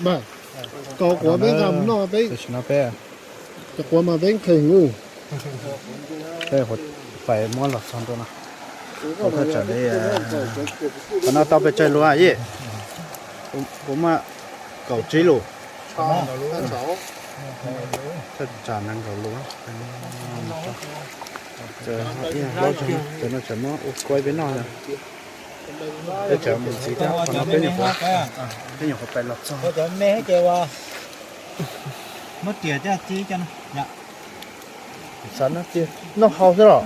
Mas, kau quav peb nqa mus noj peb, tam sim no peb, cov quav mas peb nqhis mus. Peb pais muab los txog ntua no. Ua thaj tsam li, qhov no tau pes tsawg lus yij? Kuv muaj kaum tsib lus. Thaj tsam nees nkaum lus. Ces no tseem muab ua kuaib peb noj. Peb tseem mus ntxiv thiab, qhov no peb nyuam qhuav, peb nyuam qhuav pais los txog. Muab riam coj txi cov no. Xav noj tiag, noj hau xwb los?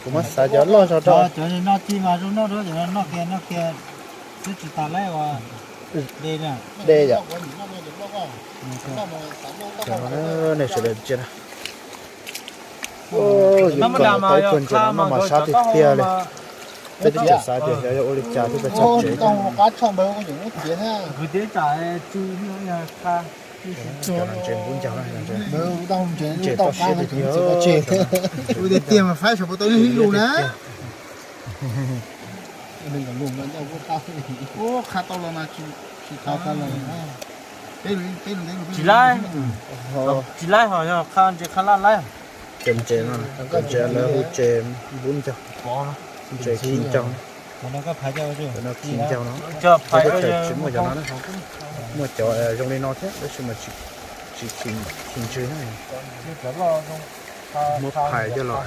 Kuv muab xav cov loj zog rau. Cov noj txi mas zoo noj dua, cov noj kiag noj kiag xwb tsis tas lawm uas de na. De yom. Cov no nej sawv daws ntsia na. Yus kom tau ib tug ntses no noj mas sab tiag tiag li. Peb twb tseem xav tias xyov yog ua li cas thiab peb txhob tsev. Cov no ntses npub ncaug na, ntses toj siab tiag tiag. Ua tiag tiag mas faib saum puas tau ib lus na. Tsis laib, tsis laib ho yog qha ntses qha laj laib. Cov ntses no, cov ntses lawv hu tses npub ncaug, ntses khi ncaug, no khi ncaug no. Teb chaws tsis muaj cov no, muaj cov zoo li no thiab tab sis mas tsis khi ntsws na. Muab phais coj los.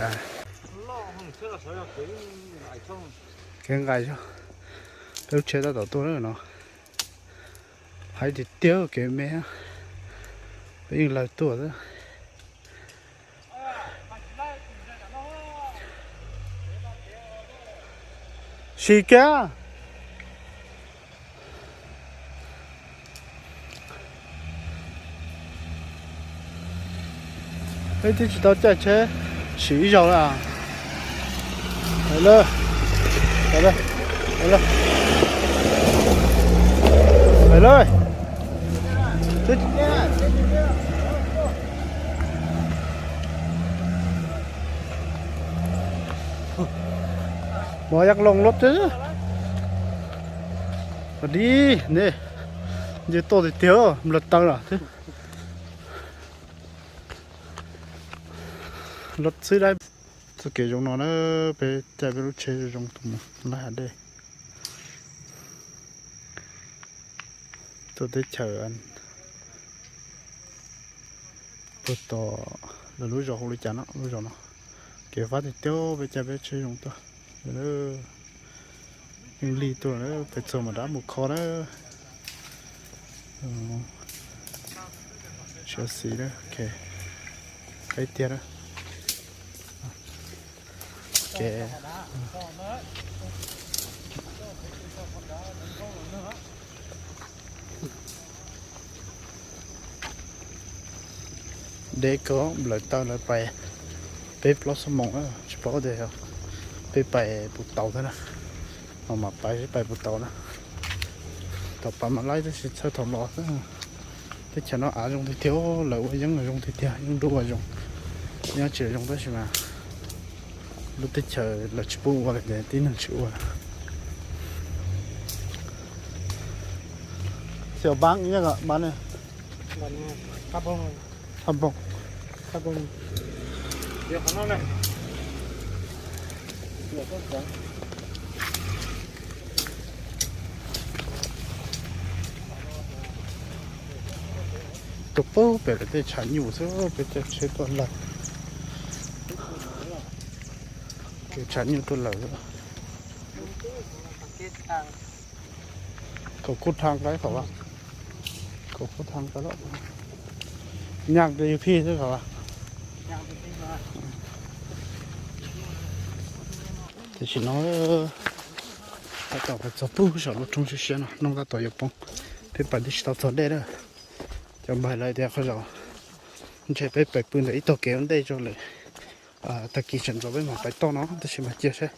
Kev nqaim, peb lub tsheb tab tom tuaj lawm no. Hais tiag tiag kev me, peb yeej lawv tuaj xwb. Sim kiag. Peb twb tsis tau caij tsheb sim ib zaug lawm. Mos yaj loos luaj twb. Dib ne, nce tuaj tiag tiag, nplaws taw lawm. Los xwb dab. Txoj kev zoo no na, peb caij peb lub tsheb zoo tus mus laij hav dej. Tuaj teb chaws puag tom lawv lub zos hu li cas no, lub zos no. Kev fab tiag tiag, peb caij peb tsheb zoo tuaj. Yeej lig tuaj, peb txog mas rov mus kho na. Siav xis na, qaib tiag na. Deb kawg, nplaws taw lawv pais peb plaub xuab moos, tsis paub tias peb pais puas tau thiab na. Mas mam pais seb pais puas tau na. Thaum pais mas laib tab sis txhawj thaum los xwb. Teb chaws no av zoo tiag tiag, lawv ua yeeb zoo tiag tiag, yeeb nruab ua zoo. Yeeb tsis zoo tab sis mas lub teb chaws lawv tsis pub ua ces tib neeg tsis ua. Xyov pab nyiaj kom pab ne. Thaj npoog. Tus pub pem lawv tej tshav nyuj xwb, peb caij tsheb tuaj lawm. Kev tshav nyuj tuaj lawm. Kaum kuj dhau nqaij qhov, kaum kuj dhau nqaij lawm. Nyaj yus phij xwb qhov. Tam sim no tab tom pais txog pug saum lub roob siab siab no, hnub tab tom yuav poob, peb pais twb tsis tau txog dej na. Cov npawg lawv tias qhov zaum ntshe peb pais pw ntawm ib tog kev ua ntej rau lawm. Tag kis sawv ntxov peb mam pais toj no tab sis mas cia saib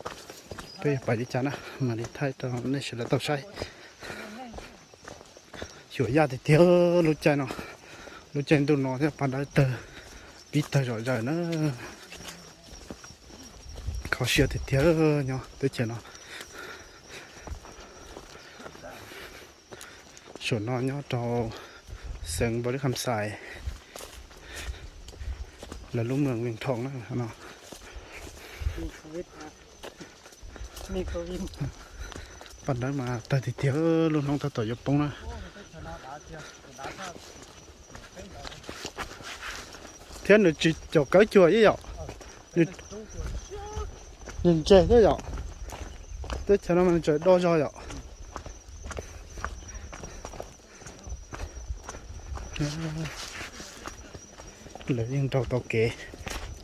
peb yuav pais li cas na, mam li thaij rau nej sawv daws tau saib. Xyuam yaj tiag tiag lub caij no, lub caij ntuj no thiab pab dawb tawg, pib tawg zom zaws na. Kho siab tiag tiag nyob teb chaws no. Saum no nyob rau xeev Npaus Lis Kham Xais, lawv lub moos Vias Thoo na no. Paj Dawb mas tawg tiag tiag, lub hnub tab tom yuav poob na. Thiab nws tsis caum kawv cuag ib yom, nws ntse thiab yom. Teb chaws no mas nws tseem do zog yom. Lawv yeej nrau tau kev,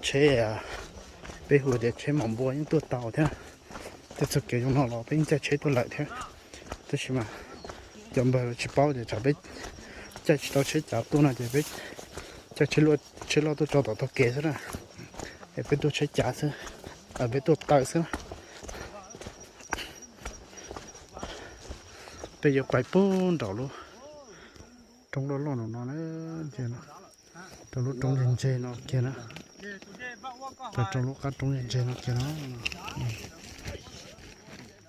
tsheb, peb hu tias tsheb mom npua yeej tuaj tau thiab. Tej txoj kev zoo no los peb yeej caij tsheb tuaj lawm thiab. Tab sis mas cov npawg tsis paub tias tsam peb caij tsis tau tsheb cav tuaj no ces peb caij tsheb loj tuaj tso tom tog kev xwb na. Es peb tuaj tsheb cav xwb, peb tuaj tawm xwb na. Peb yuav pais puag nraum lub roob loj loj no na, rau lub roob ntse ntse no kiag na, rau lub qab roob ntse ntse no kiag na.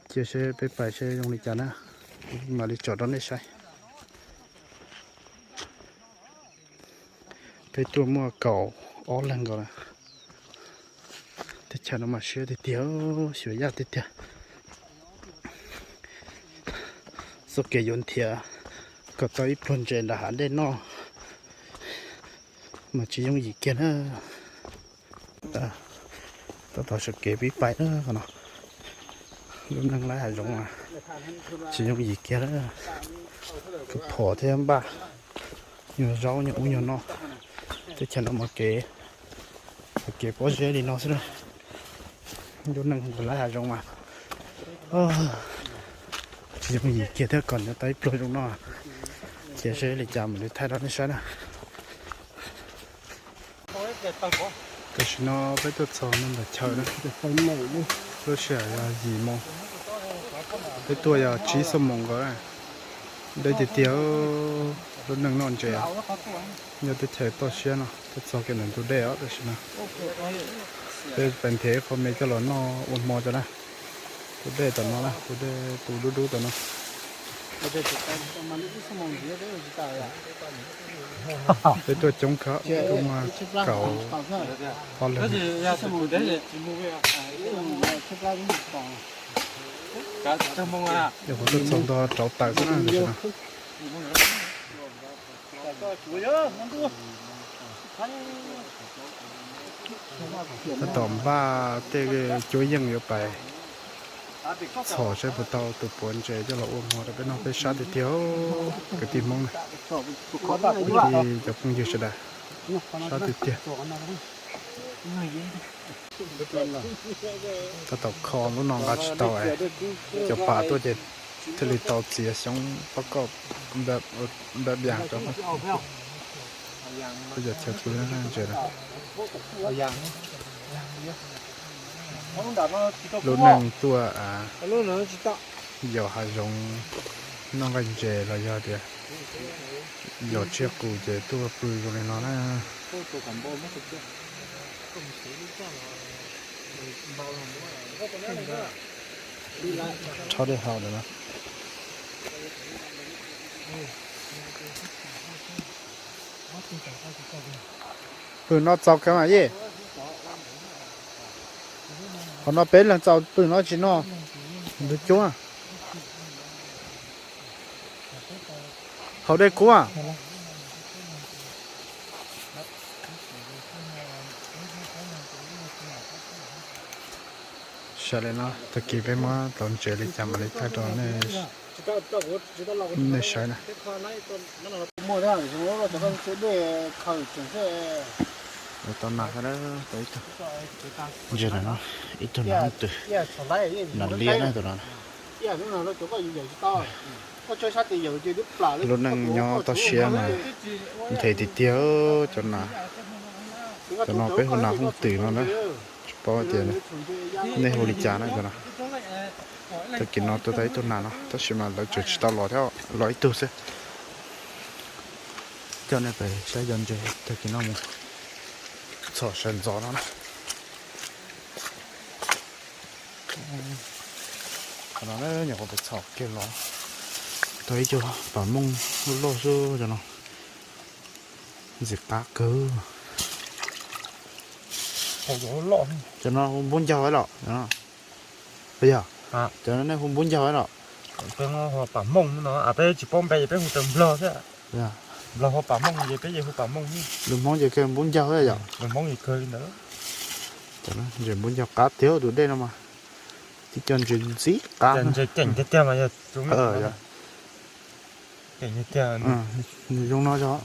Cia seb peb pais seb zoo li cas na, mam li tsom rau nej saib. Peb tuaj muaj kaum ob leeg nkaus lawm. Teb chaws no mas siab tiag tiag, xyuas yaj tiag tiag. Txoj kev yuav nrhiav kom tau ib pluag ntses nram hav dej noj mas tsis yooj yim kiag na. Tab tom sawv kev pib pais na no. Lub neej laib hav zoov mas tsis yooj yim kiag na. Kws phom thiab npaj, nyuag zaub nyuag ub nyuag no. Teb chaws no mas kev, kev pob zeb li no xwb na. Lub neej laib hav zoov mas tsis yooj yim kiag thiab, kom nrhiav tau ib pluag zoo no. Cia seb li cas mam li thaij rau nej saib na. Tam sim no peb tuaj txog no ntawm chaw na, lub sij hawm yog yim moos, peb tuaj yog tsib xuab moos nkaus. Deb tiag tiag, lub neej noj ntses nyob teb chaws toj siab no, tuaj txog kiag ntawm ntug dej os. Tam sim no peb pais nrhiav ib qho me coj los noj ua hmo tso na. Tus dej tom no na, tus dej tus dub dub tom no. Peb tuaj coob kawg, tuaj muaj kaum ob leeg. Yog qhov tuaj txog nto rauv taws xwb na. Tab tom npaj tej cuab yeej yuav pais txhom saib puas tau tus puav ntses coj los ua hmo rau peb noj. Peb sab tiag tiag, kwv tij Hmoob na, kwv tij cov phooj ywg sawv daws, sab tiag tiag. Tab tom kho lub no nqa tsis tau, cov pas tuaj ces thiaj li tau txiav xyoob pob koj npab bias rau. Peb cov chaw pw ntses na. Lub neej tuaj yos hav zoov noj nqaij ntses los yog tias yos tsiaj qus ces tuaj pw zoo li no na. Rho dej haus lawm na. Pw no txaus kawg mas yej. Qhov no peb leeg txaus pw no tsis noj ntawd cuab. Haus dej kub. Sawv daws no tag kis peb muab tau ntses li cas mam li thaij rau nej sawv na. Tau nas, tau ib tug ntses na, ib tug nas hooj twm, nas liab na tus no. Lub neej nyob toj siab mas nthe tiag tiag cov nas. Cov no peb hu nas hooj twm no na. Tsis paub tias nej hu li cas na cov no. Tag kis no tuaj tau ib tug nas no tab sis mas lawv tseem tsis tau los thiab, los ib tug xwb. Coj nej pem saib cov ntses tag kis no mus txhom sawv ntxov no na. Qhov no nyuam qhuav pem txhom kiag los, Tau ib co pam mooj loj loj xwb cov no, ntxim qab kawg. Cov no hu npub ncaug los, yog, cov no nej hu npub ncaug los? Peb hu pam mooj no, peb tsis paub npe ces peb hu raws nplog thiab. Nplog hu pam mooj ces peb yeej hu pam mooj. Lus Hmoob ces kawg npub ncaug yom. Lus Hmoob ces kawg li ntawd. Ntses npub ncaug qab tiag tus dej no mas. Tib co ntses ntxim qab. Ntses ceem tiag tiag mas yog. Nws zoo no yog.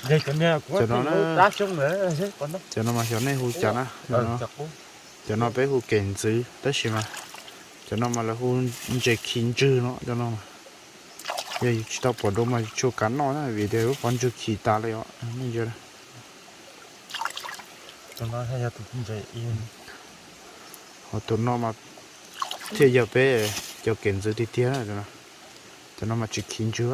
Cov no mas xyov nej hu cas na. Cov no peb hu kev ntxwv tab sis mas cov no mas lawv hu ntses khi ntswg no cov no. Yog yus tsis tau pom dua mas yus tsis ua kav noj na vim tias lub qhov ntswg khi tas li os. Ho tus no mas thiaj yog peb cov kev ntxwv tiag tiag. Cov no mas tsis khi ntswg.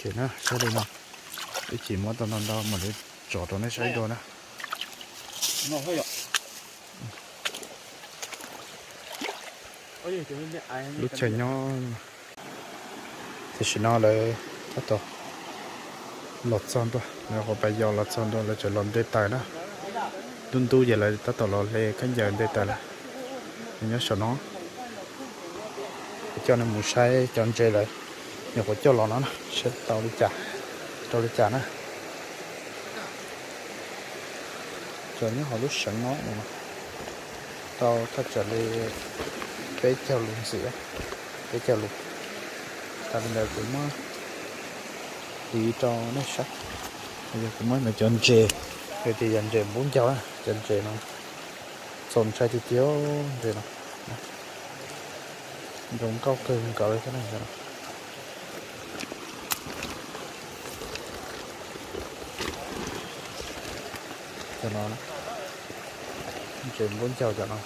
Saib li no, ib chim muab tau ntau ntau mam li tso rau nej saib dua na. Lub chaw nyob. Tam sim no lawv tab tom los txog ntua, lawv nyuam qhuav pais yos los txog ntua, lawv tseem los nte taws na. Ntub ntub ces lawv tab tom los hle khaub ncaws nte taws lawm. Nyob saum no, coj nej mus saib cov ntses lawv nyuam qhuav coj los no na, saib tau li cas, rau li cas na. Cov nyob hauv lub seev no tau thaj tsam li peb caug lus ntxiv, peb caug lus. Tas li ntawd kuv muab tiv rau nej saib. Yog kuv muab no cov ntses, hais tias yog ntses npub ncaug na, cov ntses no txaus ntshai tiag tiag ntses no. Zoo nkauj kawg nkaus li thiab na. Cov no, ntses npub ncaug cov no.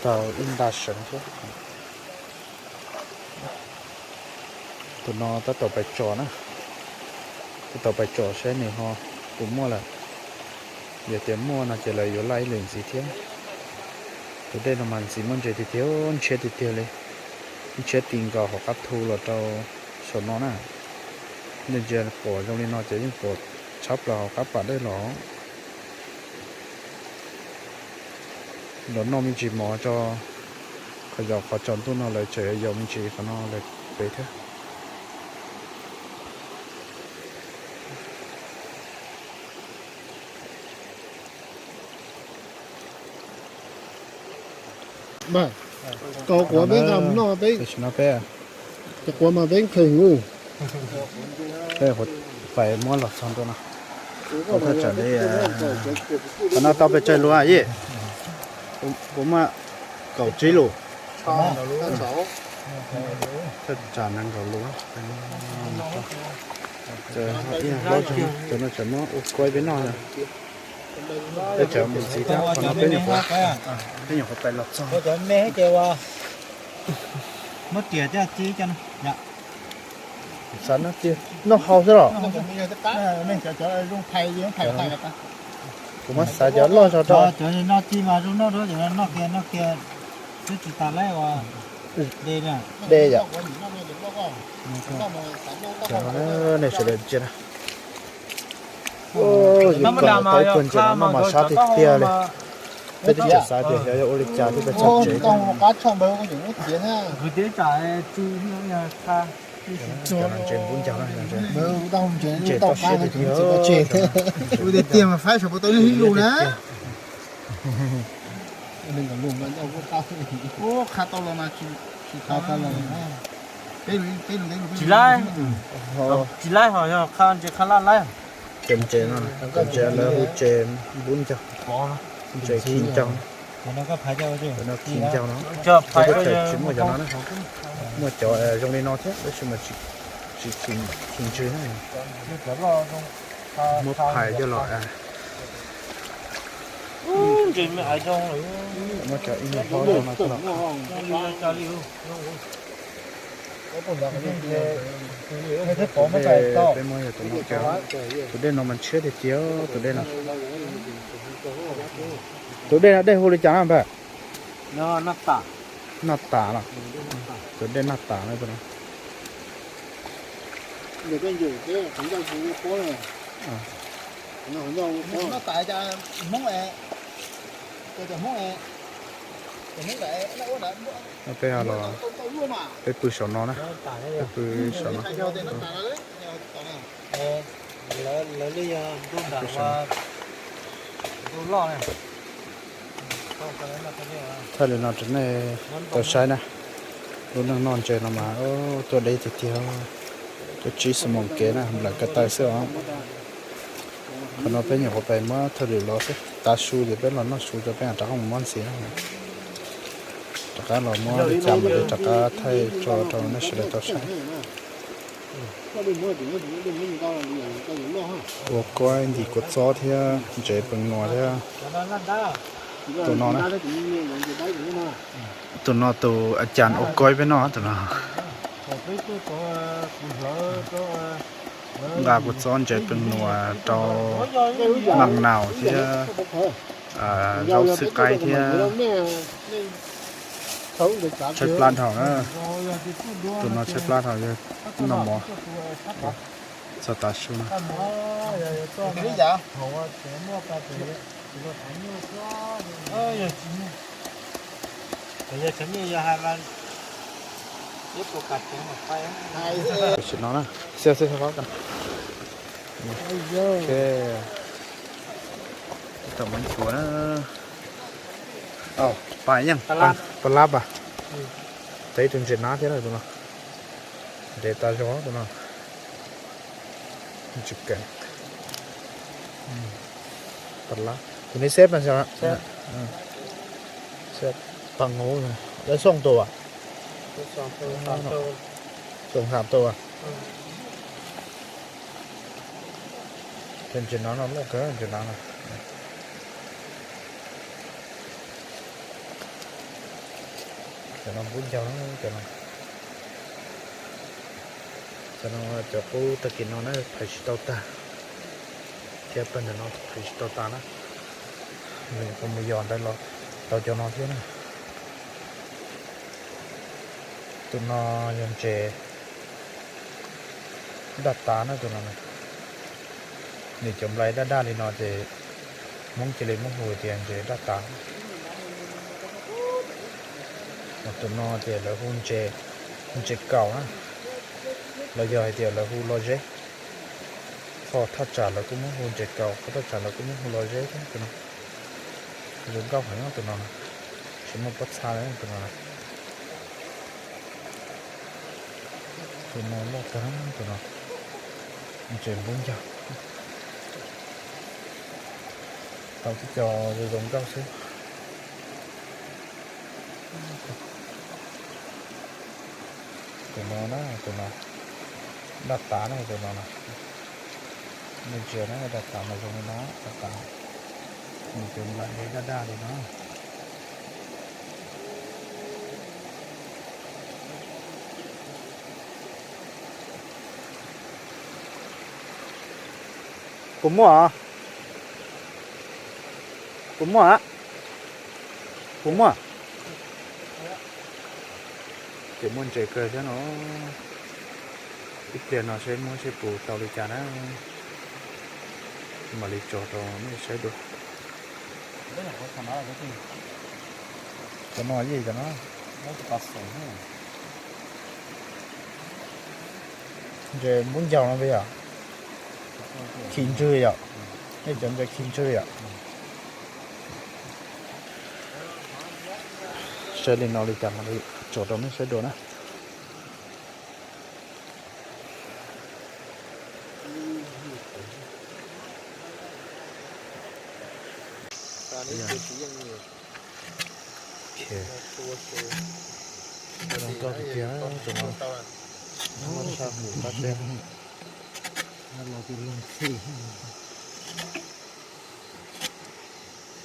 Tau ib nta seev thiab. Tus no tab tom pais tso na, tab tom pais tso saib nws ho puas muaj lawm. Yog tias muaj no ces lawv yuav laj ib lwm ntxiv thiab. Tus dej no mas ntxim muaj ntses tiag tiag, ntshiab tiag tiag li. Ntshiab ti nkaus hauv qab thu los rau saum no na. Nej ntsia pom zoo li no ces yeej pom tshab plaws hauv qab pas dej los. Los noj me ntsis mov tso, qhov yos qhov tsaus ntuj no lawv tseem yuav yos me ntsis qhov no lawm pem thiab. Kaus quav peb nqa mus noj peb, cov quav mas peb kheej ub. Peb pais muab los txog ntua no. Thaj tsam li, qhov no tau pes tsawg lus yij? Puas muaj kaum tsib lus? Thaj tsam nees nkaum lus. Cov no tseem muab ua kuaib peb noj. Peb tseem mus ntxiv thiab, qhov no peb nyuam qhuav, peb nyuam qhuav pais los txog. Muab riam coj txib cov no. Xav noj tiag, noj hau xwb los? Kuv muab xav cov loj zog rau. Cov no noj txij mas zoo noj dua, cov no noj kiag noj kiag twb tsis tas lawm uas de. De yom. Cov no nej sawv daws ntsia na. Yus kawm tau ib tug ntses no noj mas sab tiag tiag li. Peb twb tseem xav tias xyov yog ua li cas thiab peb txog tsev. Cov no ntses npub ncaug na, ntses tau siab tiag tiag. Ua tiag tiag mas faib saum tau ib lus na. Qha tau los mas tsis qha tau los. Tsis laib, tsis laib ho yog qha ntses qha laj laib. Cov ntses no, cov ntses lawv hu ntses npub ncaug, ntses khi ncaug. Cov no khi ncaug no, tsis muaj cov no na. Muaj cov zoo li no thiab tab sis mas tsis khi ntswg na. Muab phais coj los. Muab cov ib nyuag hlob zoo no coj los. Tus dej peb muab yog tus no, tus dej no mas ntshiab tiag tiag tus dej no. Tus dej no dej hu li cas na npawg? Noj tas los? Tus dej noj tas na tus no. Peb los, peb pw saum no na, peb pw saum no. Thawj li no rau nej tau saib na, lub neej noj ntses no mas tuaj deb tiag tiag, tuaj tsib xuab moos kev na, nplawm ko taw xwb os. Qhov no peb nyuam qhuav pais muab thawj lwm los xwb, tav su ces peb los noj su rau peb mam rov qab mus muab ntxiv na. Rov qab los muab li cas mam li rov qab thaij tso rau nej sawv daws tau saib. Ua koib ntim kua txob thiab ntses pees nuas thiab. Tus no na, tus no tus a cas ua koib peb noj tus no. Nqa kua txob ntses pees nuas rau maj naus thiab zaub xwb qaib thiab. Tshaib plab dhau na, tus no tshaib plab dhau yog no mov txog tav su no. Tam no na, xib xib xib, tau muab nchuav na. Pas yeej, pas lab as. Tau ib tug ntses nab thiab tus no. Nres tas zog tus no. Tus no xeb, pas ngu, lawv xoo tus as? Xoo xam tus as? Ces ntses nab no loj kawg ntses nab no. Cov no npub ncaug na, cov no. Cov no cov qub tag kis no na phais tsis tau tag, thiab pawg ntawm no phais tsis tau tag na. Nws nyuam qhuav mus yos ntawd los tau cov no thiab na. Tus no yog ntses daj tav na tus no. Nws cov nplai daj daj li no ces Hmoob cia li muab hu tias ntses daj tav. Tus no ces lawv hu ntses, ntses kaus na, los yog hais tias lawv hu lo zeb. Qhov thaj tsam lawv kuj muab hu ntses kaus, qhov thaj tsam lawv kuj muab hu lo zeb thiab tus no. Zoo nkauj heev tus no, tsis muaj pob txha li tus no. Tus no loj tag tus no, ntses npub ncaug. Tau tib co zoo zoo nkauj xwb. Tus no na, tus no daj tav na tus no na. Nej ntsia na, daj tav mas zoo li no, daj tav. Nws cov nplai daj daj li no. Puas muaj? Puas muaj? Puas muaj? Ces muaj ntses kawg thiab no. Ib pliag no seb muab seb puas tau li cas na. Mam li tso rau nej saib dua. Cov no yeej cov no. Ntses npub ncaug no yom. Khi ntswg yom. Nej cov ntses khi ntswg yom. Saib li no li cas mam li tso rau nej saib dua na.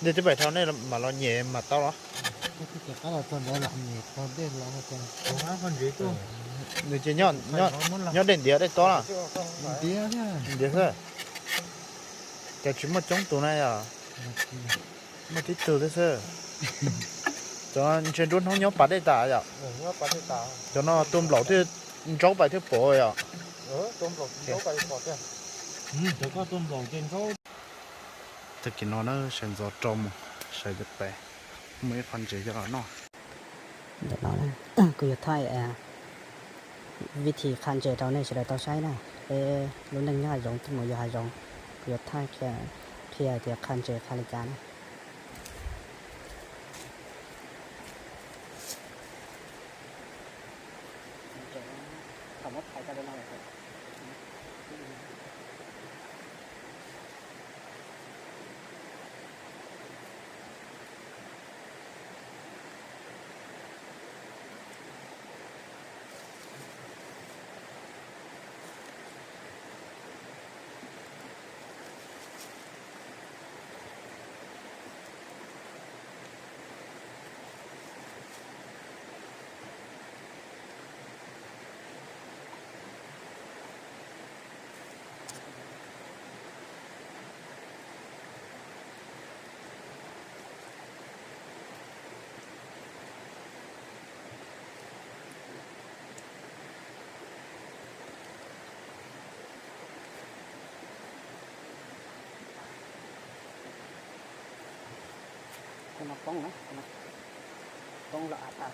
Ntej twb pais dhau, nej mam los nyem mas tau los? Nws ces nyob dej ntiav dej tob na. Ntiav xwb. Ces tsis muaj coob tus na yom? Muaj tib tug thiab xwb. Cov ntshe nruab hnub nyob pas dej tas yom? Cov no tua nplaum thiaj ntsaub pais thiaj pom yom? Tag kis no na, sawv ntxov rau mus, sawv cov pem, muaj ib qho ntses coj los noj. Ntawm no kuv yuav thaij vib thib qha ntses rau nej sawv daws tau saib na. Peb lub neej nyob hav zoov, twb mus yos hav zoov, kuv yuav thaij qhia tias qha ntses qha li cas na. Tus no poob na, tus no poob los av tag.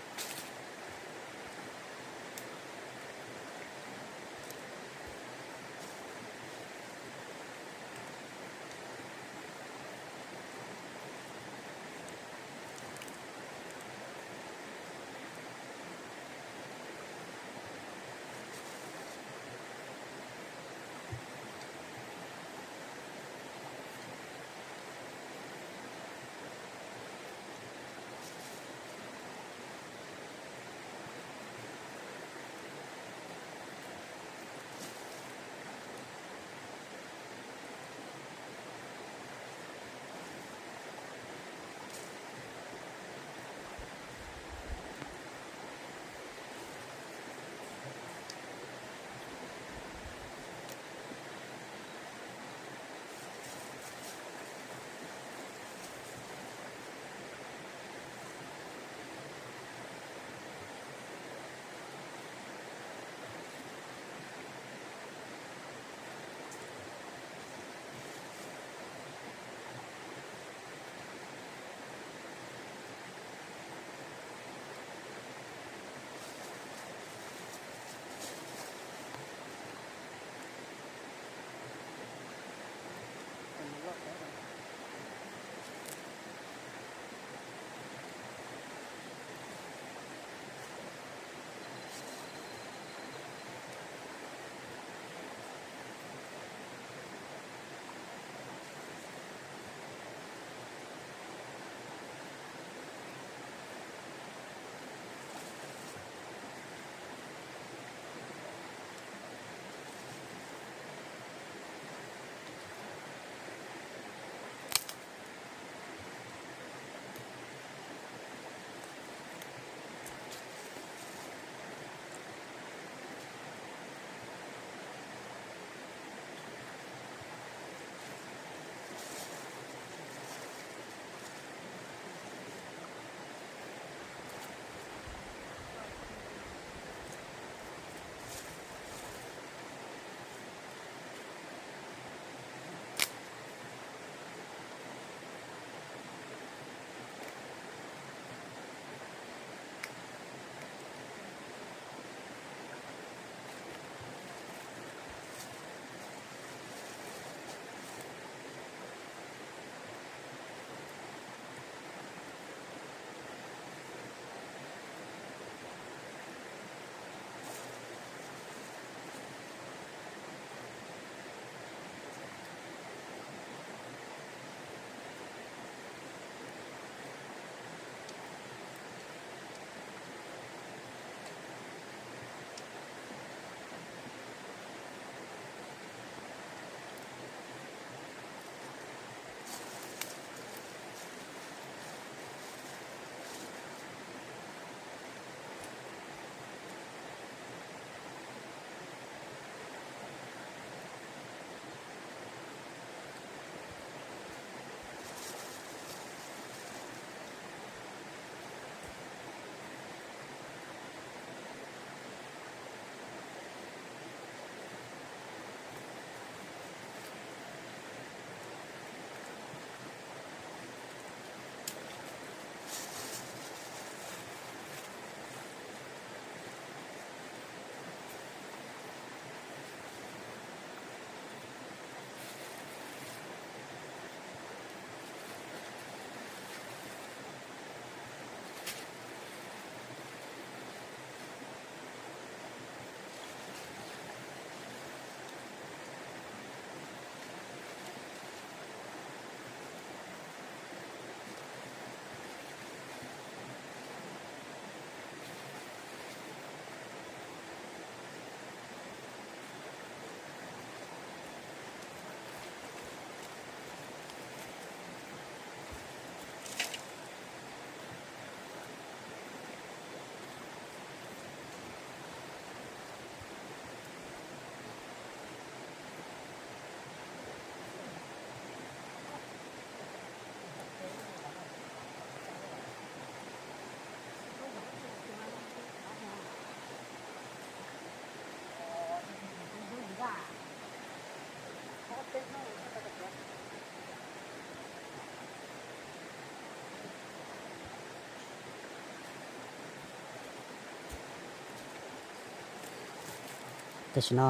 Tam sim no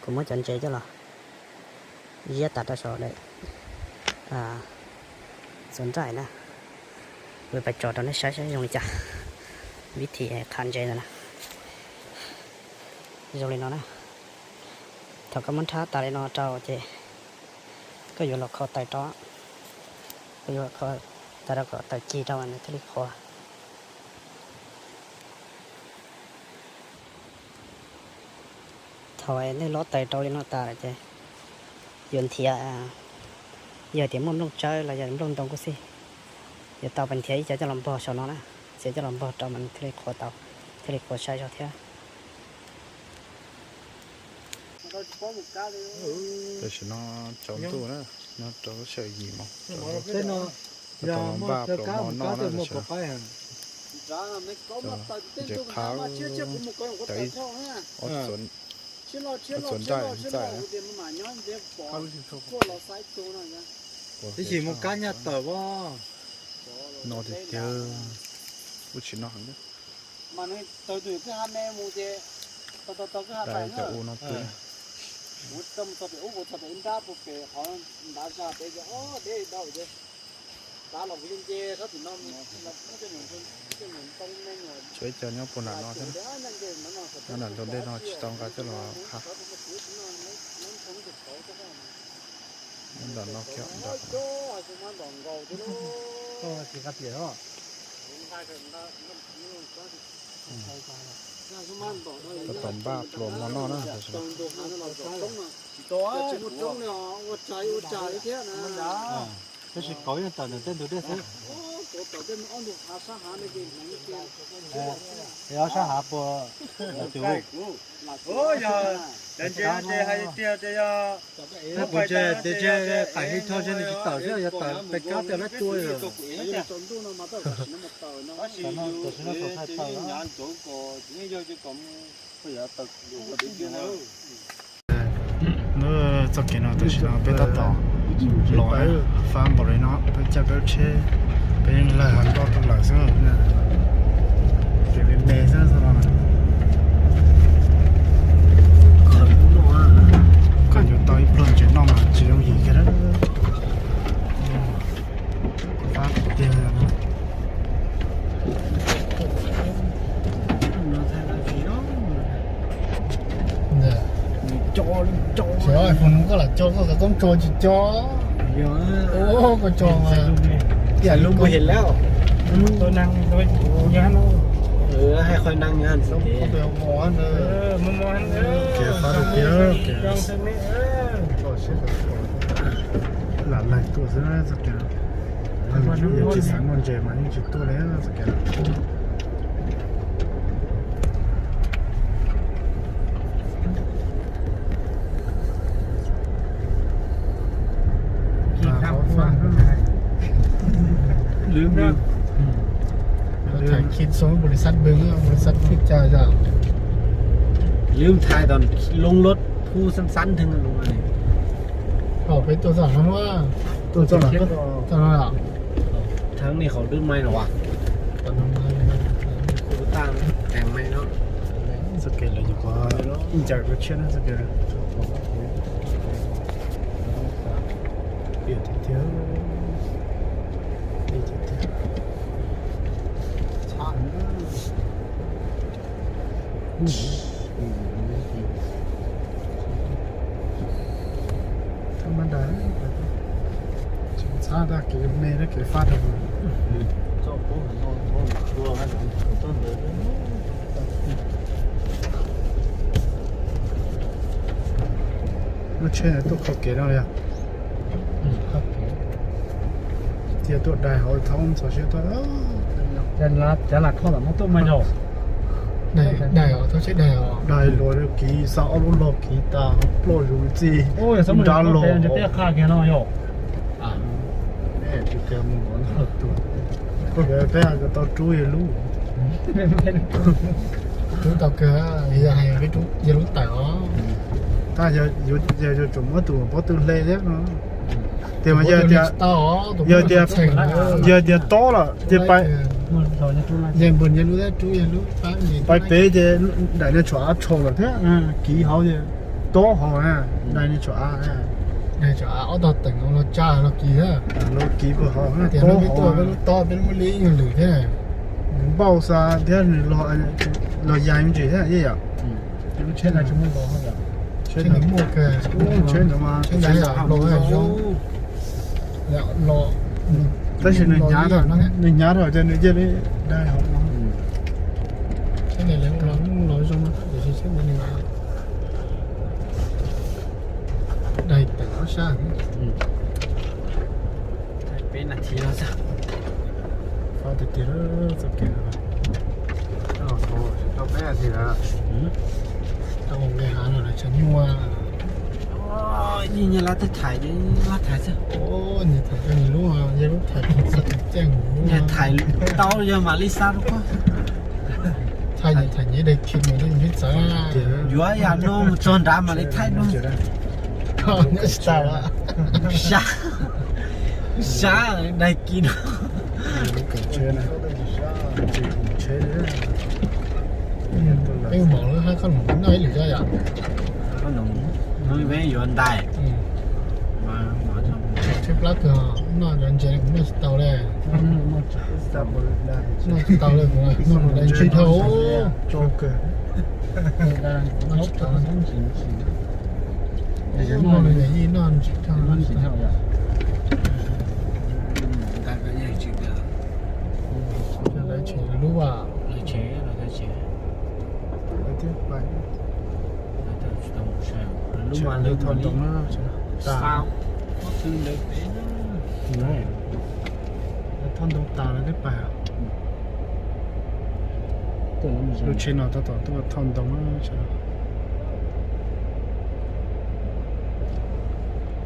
kuv muab cov ntses coj los ziab tas rau saum daim txuas nraim na. Kuv pais tso rau nej saib saib zoo li cas, vib thim qhav ntses ntawd na. Zoo li no na. Thaum koj muab nrhab tas li no rau ces koj yuav los kho taws rau, koj yuav kho taws rau kom taws cig rau nws thiaj li qhuav. Thaum nej lob taws rau li no tas lawm ces yuav nrhiav, yog tias muaj nplooj tsawb los yog nplooj ntoo kuj xij, yuav tau pais nrhiav ib co coj los npog saum no na, txiav coj los npog rau mas nws thiaj li qhuav tau, thiaj li qhuav sai zog thiab. Tam sim no tsaus ntuj na, nyob rau lub sij hawm yim moos, tsaus ntuj, tau npaj pluas hmo noj na. Ntses qhav, tawm ib, ob txuas nraim ntxaij na. Ib sim mus kab nyaj tawm no tiag tiag, kuj tsis noj heev. Cov u no pw. Tsuas ib co nyob puag nram no thiab, nyob nram ntug dej no tsis tau nqa coj los qha. Nyob nram no kiag nram. Tau tom npaj pluas hmo noj na. Tab sis kauv yeej tawm ntawm tej ntug dej xwb. Ob sab hav puas, yog cov ntses ces hais tiag tias yog, puas ntses ces qaim hli rho ze nws tsis tawm xwb, yog tawm pes kab tias lab cua. Txoj kev no tam sim no peb tab tom los na, fab npaum li no peb caij peb lub tsheb, peb yeej lawg hais nroj rau lawm xwb. Ces me me xwb xwb no. Kom yuav tau ib pluag ntses noj mas tsis yooj yim kiag. Fab tiag. Xyov foom nws koj lam co koj kav koob tso tsis co. Koj co tiam lub mus his lawm. Kev fab tiag tiag. Lam laig tuaj xwb txoj kev no. Yog tsis xav noj ntses mas yeej tsis tuaj li txoj kev no. Lwm, lwm, lwm thaij tau lub lub phu xab xab theej lub. Peb tuaj txoj no, tuaj txoj no, txoj no. Thaj nej qhov dub mai no as. Txoj kev lawv nyuam qhuav ncaws dua tshiab na txoj kev. Piam tiag tiag. Txham na. Txhab mas dag, txhab dag kev me dag kev fab rau. Lub tsheb tuaj qhov kev no yog tias tuaj dai hauv thaub ntxhov siab tuaj. Cov lam kho tom no tuaj mas yog dai os, thaub siab dai os. Dai luag kiv xa ob lub log kiv tas ploj zus txij nrab los. Koj peb tau rub yawg lub. Rub tau kawg, yog hais rub yawg lub tawm os. Tab yog yuav tsum muab tus pob tw hle thiab no. Tias mas yog tias, yog tias tob lawm ces pais, Yog npawg, yog lub dab rub, yog lub pab peb ces daim niag tsho av tsho lawm thiab, kiv hauv ces tob hauv na, daim niag tsho av, daim tsho av ob tog teem los tsa los kiv thiab. Los kiv puag hauv tias tob hauv, peb lub tob peb muaj li ib nyuag lwm thiab. Npauj xav thiab nws los yaig me ntsis thiab yom. Tsheb ntawd tsis muaj los, tsheb ntawd muaj kawg, tsheb ntawd mas tsheb ntawd los zoo. Tab sis nws hnyav dhau, nws hnyav dhau ces nws cia li dai hauv no. Tsheb ntawd los zoo, tiam sis tsheb ntawd nws dai tawm ob sab. Peb nas this los xwb. Fab tiag tiag txoj kev no. Tau peb nas this lawm. Tau nqe hav no lawm tshav nyuaj. Nyias nyias lab twb thaiv, lab thaiv xwb. Nyias thaiv koj nyias lub, yog lub thaiv txog tus ceej, nyias thaiv tau yog mam li xa rau koj. Thaij nyias thaiv nyias daig khi mus li nws txawv. Yuav yam no mus txog nrad mam li thaij dua. Nyob tsis tau, sab, sab daig khi no. Peb mus mom lawv hab koj noj ib lwm zog yom. Peb yuav ntais. Tshaib plab kawg, noj ntses kuv noj tsis tau li. Noj tsis tau li, noj ntsis dhau. Noj ntsis dhau. Lawv tseem lub as. Lub mas lawv thoj ntoo na, tas. Lawv thoj ntoo tas lawv twb pais. Lub tsheb no tab tom tuaj thoj ntoo na.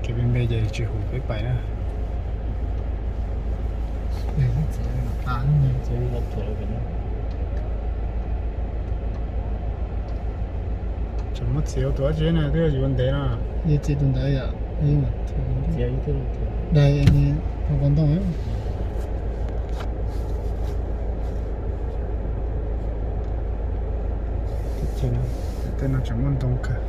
Kev me me ces tsis hum peb pais na. Tseem muab txiav tus dab tsi na, twb yuav yuav ntev no. Yog txiav tus ntawd yom, dai pov ntoo. Tej no tseem muaj ntoo kawg.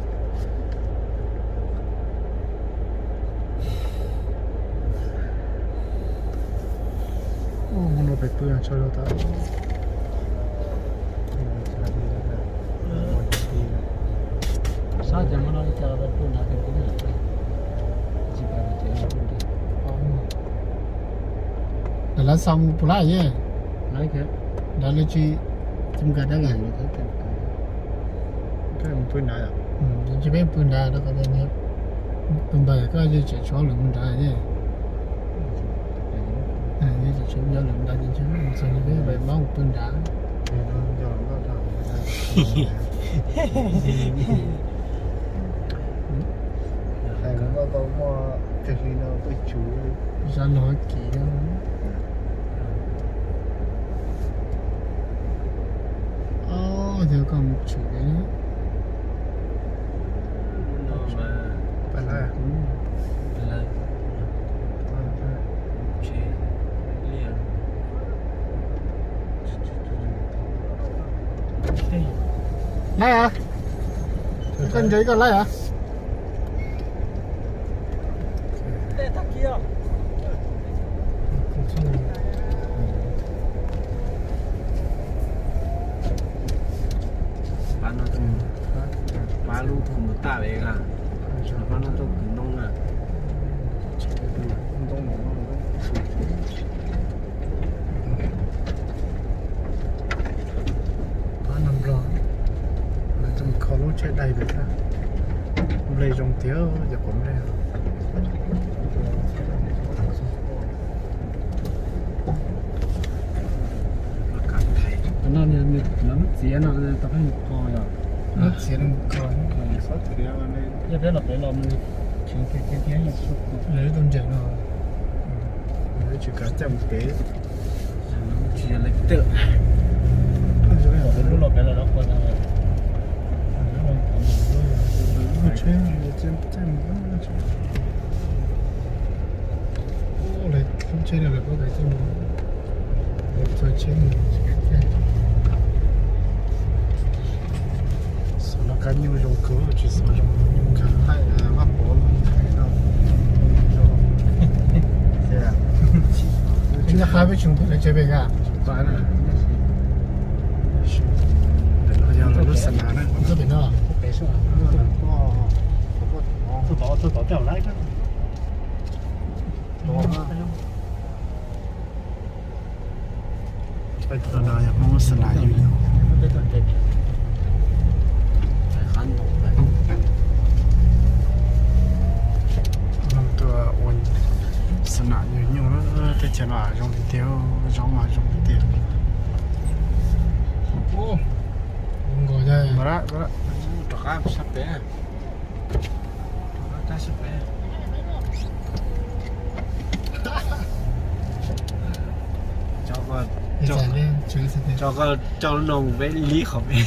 Ub, muaj no pem pw tso rau tod. Sab ces muaj no li cas peb pw nrad ces peb nyob nrad. Tsis pais ces pw nrad. Lawv xa mus puas lab ye? Lawv tsis, tsis mus kawm dab lawm. Peb pw nrad, rau qhov tias pw npawg koj yeej tseem tshuav lwm mus nrad ye. Yeej tseem tshuav lwm nrad ces txog peb pab mus pw nrad. Zaj no kiv. Ob, yog koj mus tshwm pem. Laib os. Koj nco ib koj laib os. Pab no, pab lub thoob mus taj ve na, pab no tuaj kwv ntoo na. Pab no nplog, lawv tseem kho lub tsheb daig pem thiab. Nplej zoo tiag, cov quav nplej. Lawv muab txiav no tau pheej mus kho yom. Muab txiav no mus kho. Yog peb los pem los mus tseev kiag kiag thiab yog lawv tus ntses no. Lawv tsis kav caj mus pem. Tsis yog lawv twm. Lub los pem los lawv qhuas tag. Lub tsheb, lub tsheb no lawv muab kav caj mus. Xov no kab nyuj zoo kawg, tsis xov zoo nyuj kawg. Nyob qab peb tsoom phooj ywg tsev pem ka. Yog lub xa nas na. Peb tuaj no yog Hmoob xa nas yug nyuj. Tuaj ua xa nas yug nyuj na, teb chaws no zoo tiag tiag, zaub mas zoo tiag tiag. Rov qab sab pem. Coj lub no mus peb lib qhov peb.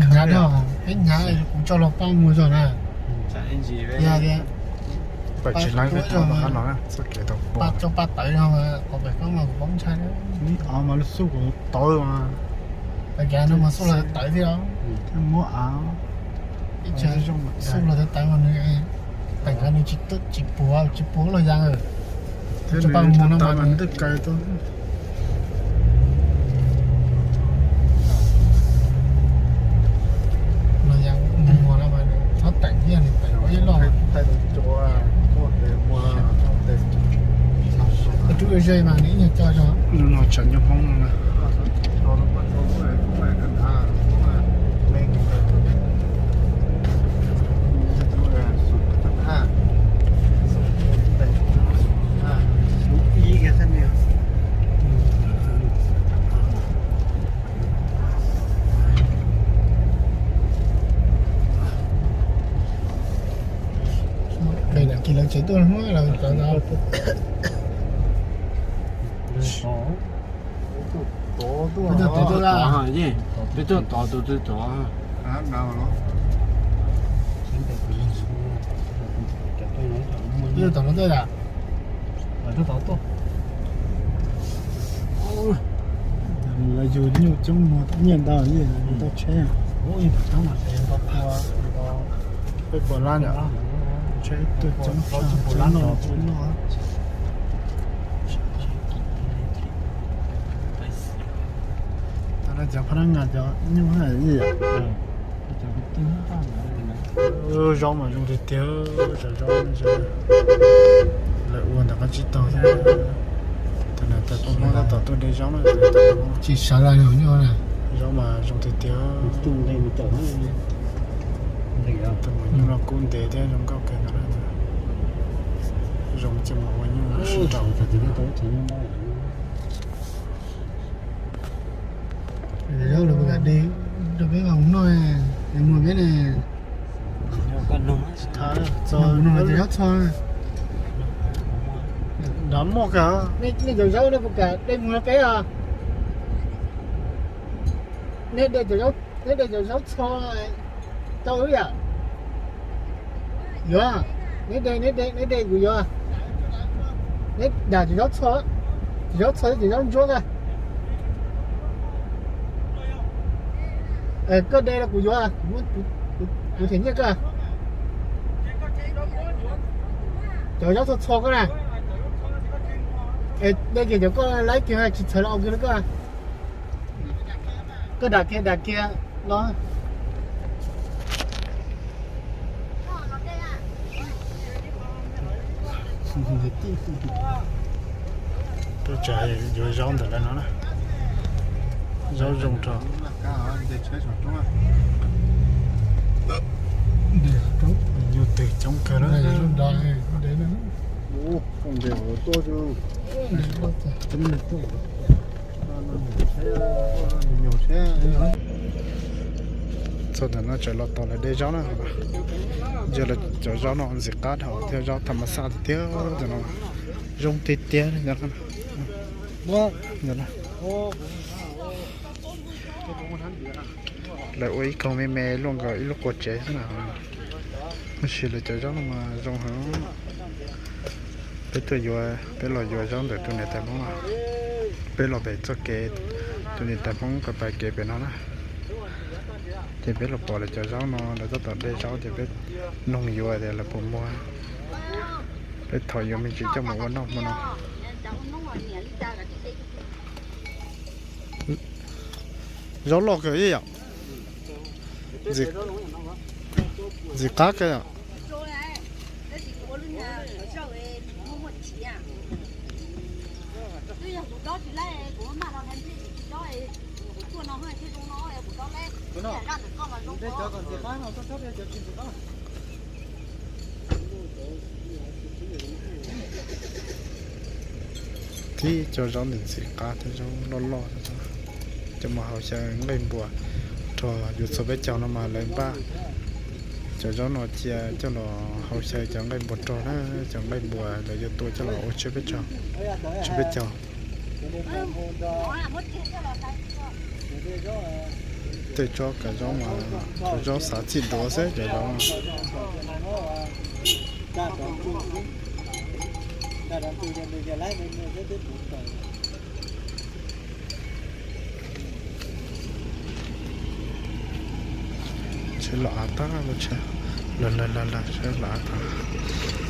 Hnyav, peb hnyav, kuv coj los pab mus zog na. Pab tsis laib peb thaum los qab no txoj kev tau pab, coj pab tawv no, qhov pem koj mas kuv pab ntshai. Ib ob mas lub xub kuv tawv mas. Pab kev no mas xub los tawv thiab. Muab av, ib txhia xub los tawv tawv mas nws, teem qhov nws tsis puv, tsis puv los yas. Thiab nws tawv mas nws twb kaw tau. Los yas mus no mas nws txhob teem thiab, nws teem ib loj. Tus ze mas nws ib nyuag co zog. Hnub no tsam nyuaj Hmoob no na. Peb lam kis lawv tsev tuaj hnub lawv tov no. Peb tuaj tov tus twg tov. Peb tuaj tov no twj yam. Lawv yug nyuj coob muag nyiaj ntau, tau tsheb. Peb puas lab yom? Tsheb tuaj coob tshaj, coob noj coob noj. Cov phab nab ngas cov nyuj yom. Zaub mas zoo tiag tiag, cov zaub lawv ua ntawm qab tsib taug thiab. Tus niam tais Paj Hmoob tab tom tuaj de zaub na. Tsis sawv los nyuj na. Zaub mas zoo tiag tiag. Tus maum nyuj no kub ntev thiab zoo nkauj kawg nkaus na. Zoo ces mus ua nyuj sib nraus. Zaub los puas kam de rau peb mus noj, mus peb ne. Tsis tau, mus noj cov zaub txho. Nrov muaj kawg. Nej cov zaub nej puas kam de mus rau peb os? Nej de cov zaub, nej de cov zaub txho rau wb yom? Yuav, neb de, neb de, neb de kuv yuav. Neb dam cov zaub txho, cov zaub txho thiab cov zaub ntsuab na. Koj de los kuv yuav, kuv them nyiaj koj. Cov zaub txho txho koj na. De kiag cov koj laib kiag tsis txhawv los ua kiag rau koj. Koj dam kiag dam kiag los. Tuaj tsev yuav zaub ntawm lawv no na. Zaub zoo rau. Nyuj twg coob kawg na. Txog ntawm no tseem los tos lawv de zaub na. Yog lawv cov zaub no ntxim qab dhau thiab, zaub tham mas xaj tiag tiag no. Zoo tiag tiag. Lawv ua ib kaug me me luaj nkaus ib lub qua tsev xwb na. Tab sis lawv cov zaub no mas zoo heev. Peb tuaj yuav, peb los yuav zaub ntawm tus niam tais Hmoob no. Peb los pem txoj kev, tus niam tais Hmoob pais kev pem no na. Ces peb los pom lawv cov zaub no, lawv tab tom de zaub ces peb noog yuav tias lawv puas muag. Peb thov yuav me ntsis coj mus ua noj hmo no. Zaub loj kawg ib yam. Ntxim qab kawg yom. Tib cov zaub ntxim qab thiab zaub loj loj, coj mus hau xyaw nqaij npua rog. Yuav txog peb caug no mas lawv npaj cov zaub no cia coj los hau xyaw cov nqaij npua rog na. Cov nqaij npua lawv yuav tua coj los ua tsiab peb caug, tsiab peb caug. Tej tsob kav zaub mas, kav zaub xav txhij duav xwb cov zaub. Tsheb los av tag, lub tsheb los los los los, tsheb los av tag.